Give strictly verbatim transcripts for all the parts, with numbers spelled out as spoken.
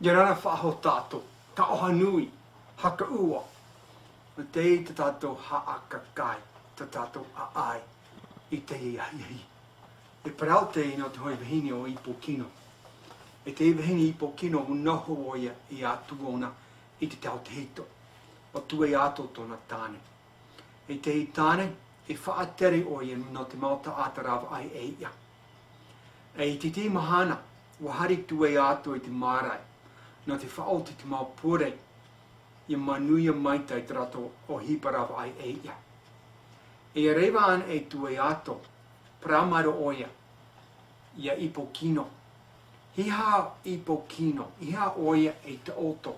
ʻIa rā faʻahou tātou, taoʻa nui, haka ua, ʻo tei tā tātou haʻakakai, tā tātou ʻāʻai, i teie ahiahi. E parau teie nō te hōʻē vahine ʻo Ipokino. E teie vahine Ipokino, ʻua noho ʻoia i Atuona i te tautehito. ʻO Tuiato tōna tāne. E teie tāne, e faʻatere ʻoia nō te mau taʻata rāvaʻai e iʻa. E i te tahi mahana, ʻua haere Tuiato i te marae, nō te faʻaoti i te mau pure, ʻia manuia maitaʻi tā rātou ʻohipa rāvaʻai e iʻa. E reva ana e Tuiato, parau mai ra ʻoia, iā Ipokino. Hiʻi Ipokino, hiʻi ʻoia e taʻoto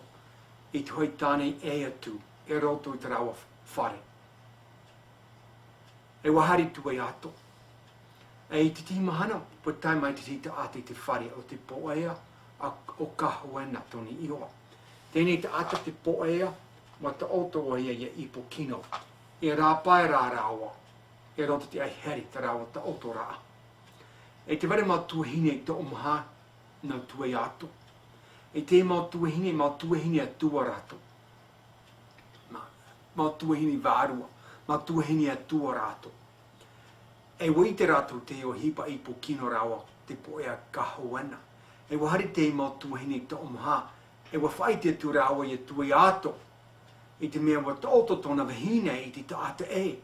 i te hōʻē tāne e atu, i roto i te rāua fare. E ʻua haere Tuiato. E i te tahi mahana, ʻua tae mai te tahi taʻata i te fare ʻo te poʻea a, ʻo Kahoena tōna iʻoa. Teie taʻata te poʻea, ʻua taʻoto ʻoia iā Ipokino. E rāpae rā rāua, i roto i te ʻaihere, tā rāua taʻotoraʻa. E te vai ra mau tuahine toʻomaha nō Tuiato. E te mau tuahine, mau tuahine atua rātou. Mau, mau tuahine vārua, mau tuahine atua rātou. E ʻua ʻite rātou te ʻohipa Ipokino rāua te poʻea Kahoena. E ʻua haere te mau tuahine toʻomaha, e ʻua faʻaʻite atu rāua iā Tuiato, i te mea ʻua taʻoto tōna vahine i te taʻata ʻē.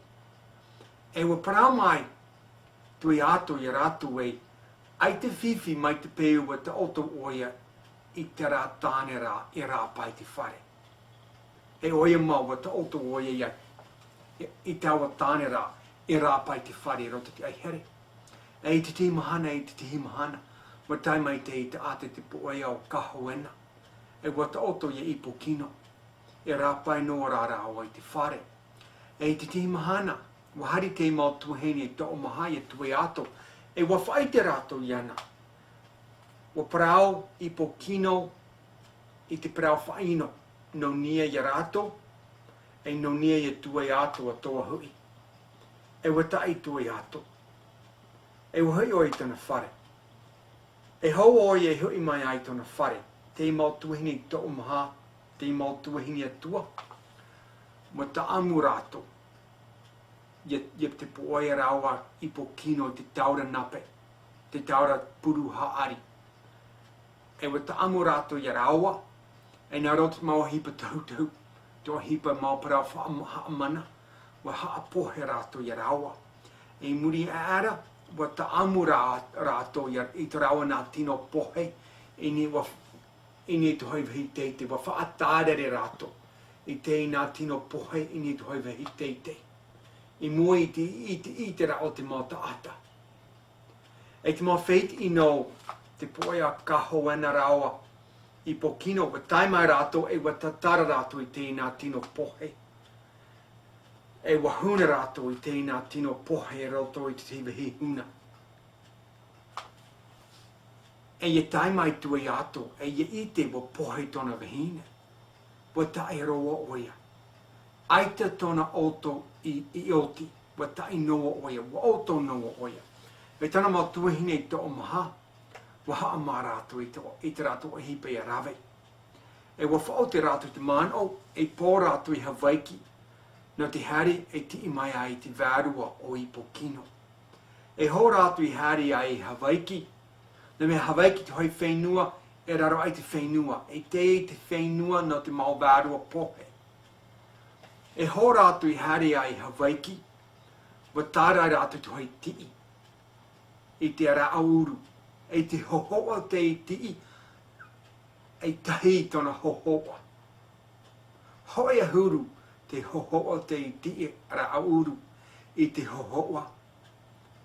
E ʻua parau mai Tuiato iā rātou ē, ʻaita e fifi mai te peu ʻua taʻoto ʻoia i terā tāne ra, e rāpae i te fare. E ʻoia mau ʻua taʻoto ʻoia iā, i, i taua tāne ra, e rāpae i te fare i roto i te ʻaihere. E i te tahi mahana, i te tahi mahana, ʻua tae mai te taʻata te poʻea ʻo Kahoena. E ʻua taʻoto iā Ipokino. E rāpae noa rā rāua i te fare. E i te tahi mahana, ʻua haere te mau tuahine toʻomaha iā Tuiato, e ʻua faʻaʻite rātou iāna. ʻUa parau Ipokino i te parau faʻaʻino, nō niʻa iā rātou, e nō niʻa iā Tuiato atoʻa hoʻi. E ʻua taʻi Tuiato. E ʻua hoʻi ʻoia i tōna fare. E hou ʻoia e hoʻi mai ai i tōna fare, te mau tuahine toʻomaha, te mau tuahine atua. ʻUa taʻamu rātou. Iā, iā te poʻea rāua Ipokino i te taura nape, te taura puru haʻari. E ʻua taʻamu rātou iā rāua, e nā roto i te mau ʻohipa tohutohu, te ʻohipa mau parau faʻa-, haʻamana, ʻua haʻapohe rātou iā rāua. I muri aʻe ra, ʻua taʻamu rā-, rātou iā, i tō rāua nā tino pohe, i niʻa ʻua, i niʻa i te hōʻē vāhi teitei, ʻua faʻatarere rātou i te nā tino pohe, i niʻa i te hōʻē vāhi teitei. I mua i te, i te, i te ʻiteraʻa o te mau taʻata. E te mau fētiʻi nō te poʻea Kahoena rāua Ipokino, ʻua tae mai rātou e ʻua tatara rātou i te nā tino pohe. E ʻua huna rātou i te nā tino pohe i roto i te vāhi huna. E ʻia tae mai Tuiato, e ʻia ʻite ʻua pohe tōna vahine. ʻUa taʻi roa ʻoia. ʻAita tōna ʻoto i, i oti, ʻua taʻi noa ʻoia, ʻua ʻoto noa ʻoia. E tāna mau tuahine toʻomaha, ʻua haʻamā rātou i te, i te rātou ʻohipa ʻia rave. E ʻua faʻaoti rātou i te manaʻo, e pō rātou i Havaiki, nō te haere e tiʻi mai ai te vārua ʻo Ipokino. E hou rātou i haere ai i Havaiki, nō te mea Havaiki te hōʻē fenua, e raro aʻe te fenua, e teie te fenua nō te mau vārua pohe. E hou rātou i haere ai i Havaiki, ʻua tārai rātou te hōʻē tiʻi, i te rāʻau ʻuru, e te hōhoʻa o te tiʻi, e tahi tōna hōhoʻa. Hōʻē ʻahuru te hōhoʻa o te tiʻi rāʻau ʻuru i te hōhoʻa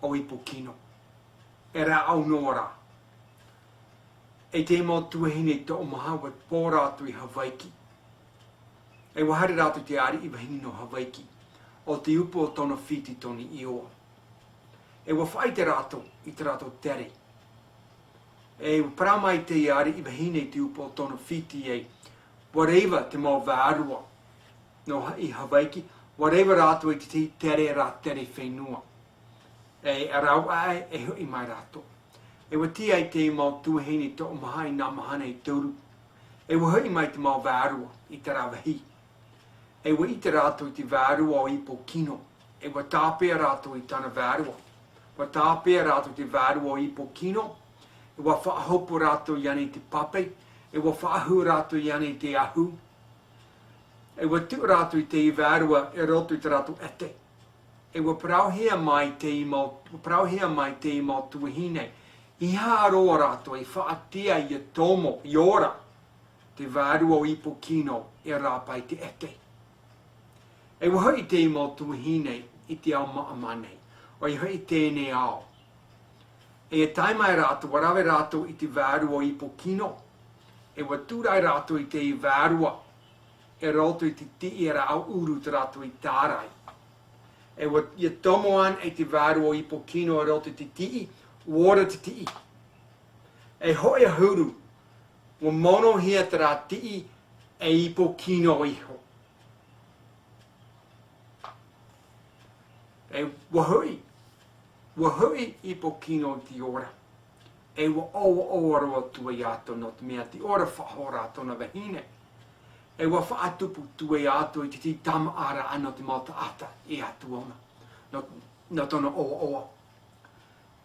o Ipokino. E rāʻau noa rā. E te mau tuahine toʻomaha ʻua pō rātou i Havaiki. E ʻua haere rātou te ariʻi vahine nō Havaiki. ʻO Te Upoʻotona Fiti tōna iʻoa. E ʻua faʻaʻite rātou i tā rātou tere. E ʻua parau mai te ariʻi vahine i Te Upoʻotona Fiti ē, ʻua reva te mau vārua nō Ha-, i Havaiki, ʻua reva rātou i te tahi tere rā, tere fenua. E, e rāʻau aʻe, e hoʻi mai rātou. E ʻua tiʻa ai te mau tuahine toʻomaha i nā mahana e toru. E ua hoʻi mai te mau vārua i terā vāhi. E ua ʻite rātou i te vārua o Ipo Kino. E ua tāpeʻa rātou i tāna vārua. Ua tāpeʻa rātou i te vārua o Ipo Kino. E ua faʻahopu rātou iāna i te pape. E ua faʻahou rātou iāna i te ahu. E ua tuʻu rātou i te vārua e roto i te rātou ʻete. E ua parauhia mai te mau, ua parauhia mai te mau tuahine. Eiaha roa rātou i faʻaʻite ia tomo, ia ora te vārua o Ipo Kino e rāpae i te ʻete. E ua hoʻi te mau tuahine i te ao māʻa nei, ʻoia hoʻi teie nei ao. E tae mai rātou, ua rave rātou i te vārua o Ipo Kino. E ua tūraʻi rātou i te vārua e roto i te tiʻi e rāʻau ʻuru tā rātou i tāraʻi. E ua, ia tomo ana i te vārua o Ipo Kino e roto i te tiʻi, ua ora te tiʻi. E hoʻi ʻahuru, ua monohia terā tiʻi e Ipo Kino iho. E ua hoʻi, ua hoʻi Ipo Kino i te ora. E ua ʻoaʻoa roa Tuiato nō te mea tē ora faʻahou ra tōna vahine. E ua faʻatupu Tuiato i te tiʻi tamaʻaraʻa nō te mau taʻata i atu ona. Nō, nō tōna ʻoaʻoa.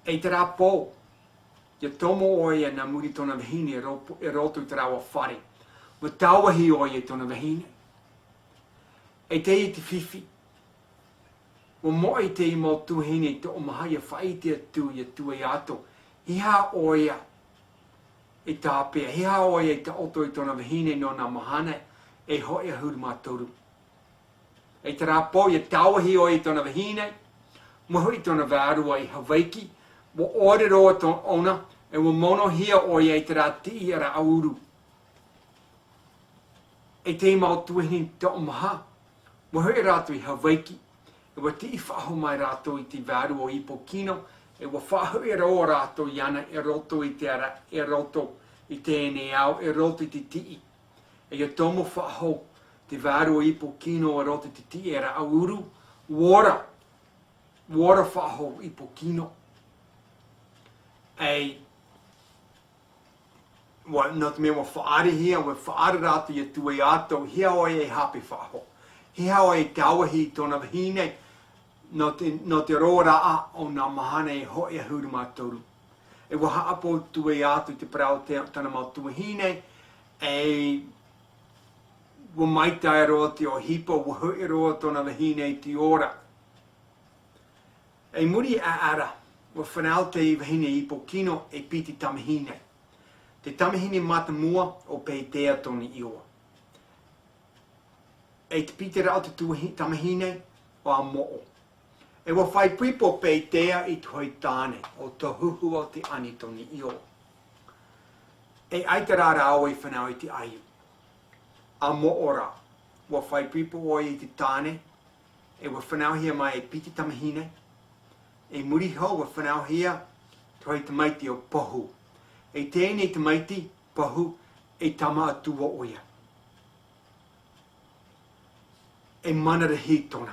E terā pō, ia tomo ʻoia nā muri tōna vahine e ro-, e roto i te rāua fare. Ua tāvahi ʻoia i tōna vahine. E teie te fifi. Ua moʻe te mau tuahine i toʻomaha ia faʻaʻite atu ia Tuiato. Eiaha ʻoia i tāpeʻa, eiaha ʻoia i taʻoto i tōna vahine nō nā mahana e hoʻi ʻahuru mā toru. E terā pō ia tāvahi ʻoia i tōna vahine, ua hoʻi tōna vārua i Havaiki, ua ʻore roa tō-, ʻōna, e ua monohia ʻoia i terā tiʻi e rāʻau ʻuru. E te mau tuahine toʻomaha, ua hoʻi rātou i Havaiki, e ua tiʻi faʻahou mai rātou i te vārua o Ipo Kino, e ua faʻahoʻi roa rātou iāna e roto i te ara, e roto i teie nei ao, e roto i te tiʻi. E ia tomo faʻahou te vārua o Ipo Kino e roto i te tiʻi e rāʻau ʻuru, ua ora, ua ora faʻahou Ipo Kino. E ua, nō te mea ua faʻaarahia, ua faʻaara rātou ia Tuiato, eiaha ʻoia e hape faʻahou. Eiaha ʻoia e tāvahi i tōna vahine, nō te, nō te roaraʻa o nā mahana e hoʻi ʻahuru mā toru. E ua haʻapohe Tuiato i te parau o te, tāna mau tuahine, e ua maitaʻi roa te ʻohipa, ua hoʻi roa tōna vahine i te ora. I muri aʻe ra, ua fānau te vahine Ipo Kino e piti tamahine. Te tamahine mātāmua ʻo Peitea tōna iʻoa. E te piti ra o te tuahi-, tamahine ʻo Amoʻo. E ua faʻaipoipo Peitea i te hōʻē tāne, ʻo Tohuhua Te Ani tōna iʻoa. E ʻaita rā rāua i fānau i te ʻaiū. Amoʻo rā, ua faʻaipoipo ʻoia i te tāne, e ua fānauhia mai e piti tamahine. I muri iho ua fānauhia te hōʻē tamaiti ʻo Pohu. E teie nei tamaiti, Pohu, e tama atua ʻoia. E mana rahi tōna.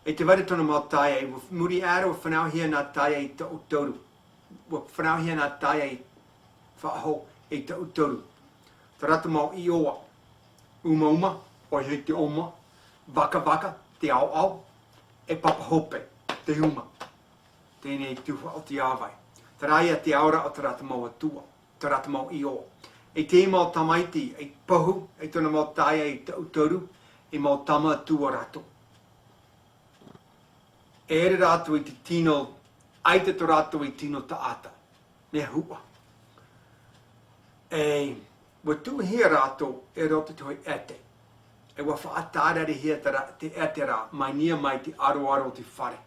E te vai ra tōna mau taeaʻe, i muri aʻe ra ua fānauhia nā taeaʻe i taʻu toru. Ua fānauhia nā taeaʻe faʻahou e taʻu toru. Tā rātou mau iʻoa, Umauma, ʻoia hoʻi te ʻoma, Vakavaka, te ʻaoʻao, e Papahope, te huma. Teie nei tuhaʻa o te ʻāvae. Terā ia te auraʻa o tā rātou mau atua, tā rātou mau iʻoa. E te mau tamaiti, e Pohu, e tōna mau taeaʻe i taʻu toru, e mau tama atua rātou. E ʻere rātou i te tino, ʻaita tō rātou i tino taʻata. Mea huʻa. E, ua tuʻuhia rātou e roto i te hōʻē ʻete. E ua faʻatararihia te ra-, te ʻete ra, mai niʻa mai te ʻaroʻaro o te fare.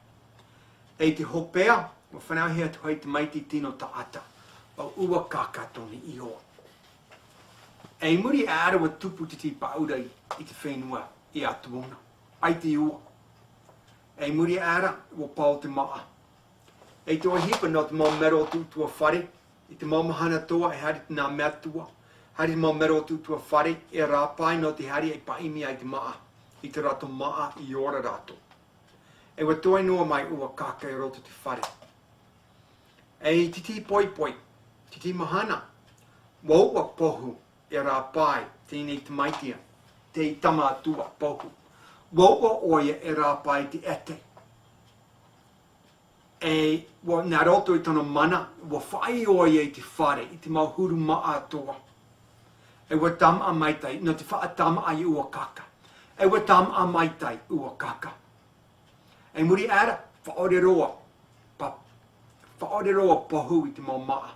E i te hopeʻa, ua fānauhia te hōʻē tamaiti tino taʻata. ʻO Uakaka tōna iʻoa. E i muri aʻe ra ua tupu te tīpaʻura i, i te fenua, i Atuona. ʻAita i ua. E i muri aʻe ra, ua pau te māʻa. E te ʻohipa nō te mau mero o te ʻutuāfare, i te mau mahana toa e haere te nā metua, haere te mau mero o te ʻutuāfare, e rāpae nō te haere e paʻimi ai te māʻa, i te rātou māʻa i ora rātou. E ua toe noa mai Uakaka i roto i te fare. E i te tīpoipoi, te tī mahana, ua uʻa Pohu, e rāpae, teie tamaiti, te tama atua, Pohu. Ua uʻa ʻoia e rāpae i te ʻētē. E, ua, nā roto i tōna mana, ua faʻaʻī ʻoia i te fare, i te mau huru māʻa atoʻa. E ua tāmaʻa maitaʻi, nō te faʻatāmaʻa i Uakaka. E ua tāmaʻa maitaʻi Uakaka. I muri aʻe ra, faʻaʻore roa, pa-, faʻaʻore roa Pohu i te mau māʻa.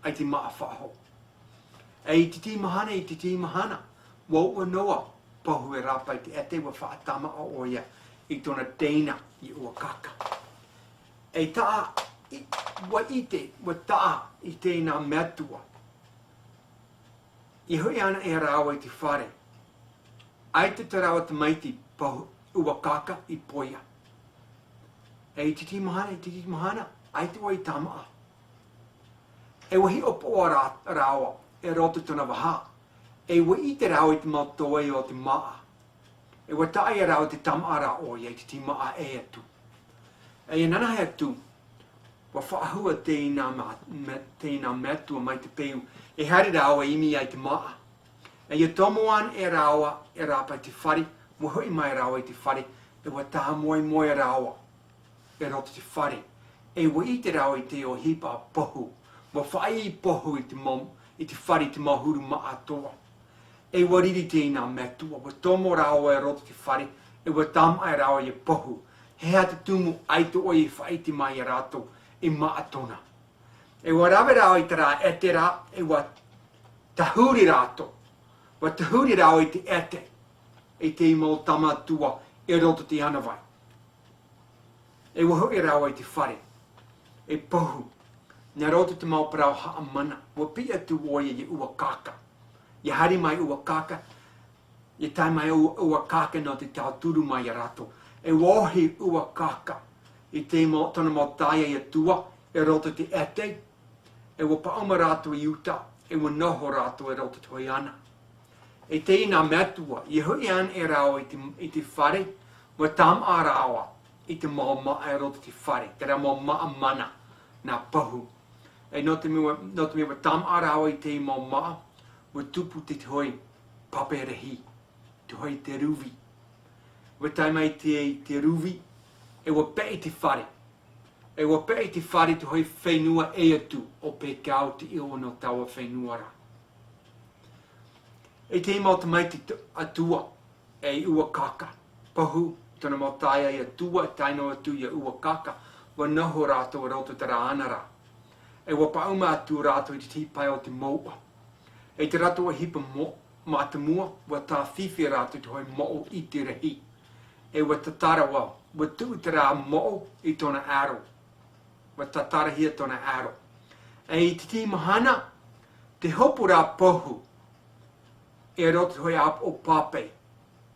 ʻAi te māʻa faʻahou. E i te tīmahana, i te tīmahana, ua uʻa noa Pohu e rāpae i te ʻētē, ua faʻatāmaʻa ʻoia i tōna teina i Uakaka. E taʻa, i, ua ʻite, ua taʻa i teie metua. E hoʻi ana e rāua i te fare. ʻAita te rāua tamaiti Pohu, Uakaka i poia. E i te tīmahana, i te tīmahana, ʻaita ʻoia i tāmaʻa. E ua hiʻopoʻa rā-, rāua, e roto tōna vaha. E ua ʻite rāua i te mau toe o te māʻa. E ua taʻa ia rāua te tāmaʻa ra ʻoia i te tīmaʻa ʻē atu. E ia nanahi atu, ua faʻahua teie ma-, me-, teie metua mai te peu, e haere rāua e ʻimi ai te māʻa. E ia tomo ana e rāua, e rāpae i te fare, ua hoʻi mai rāua i te fare, e ua tāmoemoe rāua e roto i te fare. E ua ʻite rāua i te ʻohipa a Pohu. Ua faʻaʻī Pohu i te mau, i te fare i te mau huru māʻa atoʻa. E ua riri teie metua, ua tomo rāua e roto i te fare, e ua tāmaʻa rāua ia Pohu. He aha te tumu ʻaita ʻoia i faʻaʻite mai ia rātou, e māʻa tōna. E ua rave rāua i terā ʻētē ra, e ua tahuri rātou. Ua tahuri rāua i te ʻētē, i te mau tama atua, e roto i te ana vai. E ua hoʻi rāua i te fare, e Pohu, nā roto i te mau parau haʻamana, ua piʻi atu ʻoia i Uakaka. Ia haere mai Uakaka, ia tae mai Ua-, Uakaka nō te tauturu mai ia rātou. E ua ohi Uakaka, i te mau, tōna mau taeaʻe atua, e roto i te ʻētē, e ua paʻuma rātou i uta, e ua noho rātou e roto i te hoʻi ana. E teie metua, ia hoʻi ana e rāua i te, i te fare, ua tāmaʻa rāua i te mau māʻa e roto i te fare, terā mau māʻa mana, nā Pohu. E nō te mea, nō te mea ua tāmaʻa rāua i te mau māʻa, ua tupu te, te hoʻi pape rahi, te hoʻi teruvi. Ua tae mai te, te ruvi, e ua peʻe i te fare. E ua peʻe i te fare te hoʻi fenua ʻē atu ʻo Pekao te iʻoa nō taua fenua ra. E te mau tamaiti t-, atua, e Uakaka, Pohu, tōna mau taeaʻe atua, tae noa atu ia Uakaka, ua noho rātou i roto i terā ana ra. E ua paʻuma atu rātou i te tīpae o te mouʻa. E te rātou ʻohipa mo-, mātāmua, ua tāfifi rātou i te hoʻi moʻo ʻite rahi. E ua tatara, ua, ua tuʻu terā moʻo i tōna aro. Ua tatarahia tōna aro. E i te tīmahana, tē hopu ra Pohu, e roto i te hoʻi ʻāpoʻo pape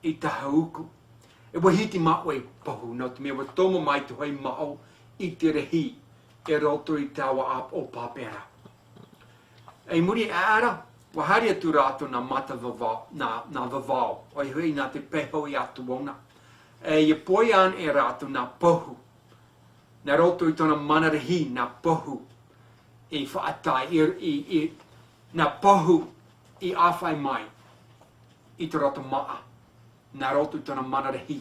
i Tahauku. E ua hiti māʻohi Pohu, nō te mea ua tomo mai te hoʻi moʻo ʻite rahi, e roto i taua ʻāpoʻo pape ra. I muri aʻe ra, ua haere atu rātou nā Matavavao, nā, nā Vavao, ʻoia hoʻi nā te peho i Atuona. E ia poia ana e rātou nā Pohu, nā roto i tōna mana rahi, nā Pohu i faʻatae, i, i, i, nā Pohu i ʻāfaʻi mai i te roto māʻa, nā roto i tōna mana rahi.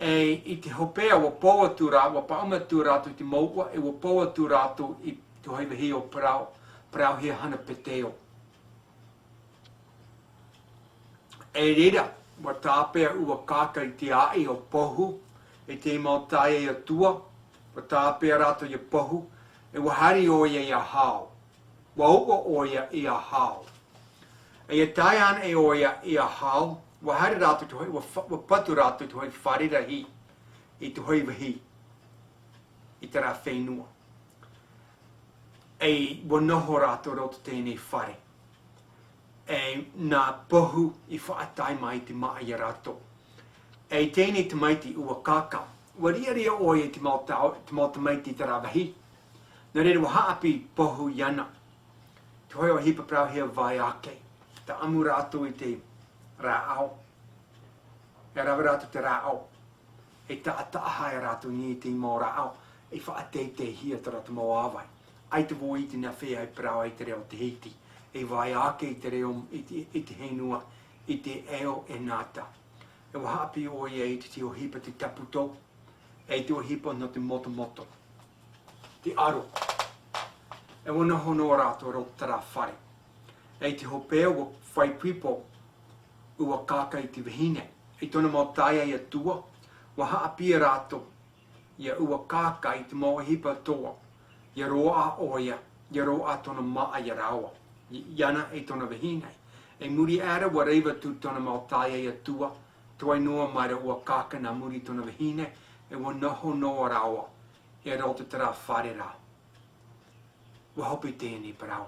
E i te hopeʻa, ua pau atu rā, ua paʻuma atu rātou i te mouʻa, e ua pau atu rātou i te hoʻi vāhi ʻo Parau, Parauhia Hana Peteo. I reira, ua tāpeʻa Uakaka i te ʻāʻī o Pohu, i te mau taeaʻe atua, ua tāpeʻa rātou ia Pohu, e ua haere ʻoia ia Hao. Ua uʻa ʻoia ia Hao. E ia tae ana e ʻoia ia Hao, ua haere rātou te hoʻi, ua fa-, ua patu rātou te hoʻi fare rahi, i te hoʻi vāhi, i terā fenua. E ua noho rātou i roto i teie fare. E nā Pohu i faʻatae mai te māʻa ia rātou. E teie tamaiti Uakaka, ua riaria ʻoia i te mau tau-, te mau tamaiti i terā vāhi. Nā reira ua haʻapiʻi Pohu iāna. Te hoʻi ʻohipa parauhia Vaiake. Tāʻamu rātou i te rāʻau. E rave rātou te rāʻau. E taʻataʻahaʻa rātou i niʻa i te mau rāʻau, e faʻateiteihia terā mau ʻāvae. ʻAita vau i ʻite nā hea e parau ai te reo Tahiti, e vaea ake i te reo, i te, i te henua, i te ʻeo e nāta. E ua haʻapiʻi ʻoia i te ʻohipa te taputo, e i te ʻohipa nō te motomoto. Te aro. E ua noho noa rātou i roto i terā fare. E i te hopeʻa ua fai pipo ua kākā i te vahine. I tōna mau taeaʻe ʻia tua, ua haʻapiʻi rātou ia ua kākā i te mau ʻohipa atoʻa, ia roaʻa ʻoia, ia roaʻa tōna māʻa ia rāua. I, iāna e tōna vahine. I muri aʻe ra ua reva atu tōna mau taeaʻe ʻia tua, toe noa mai ra ua kākā nā muri i tōna vahine, e ua noho noa rāua i roto i terā fare ra. Ua hope teie nei parau.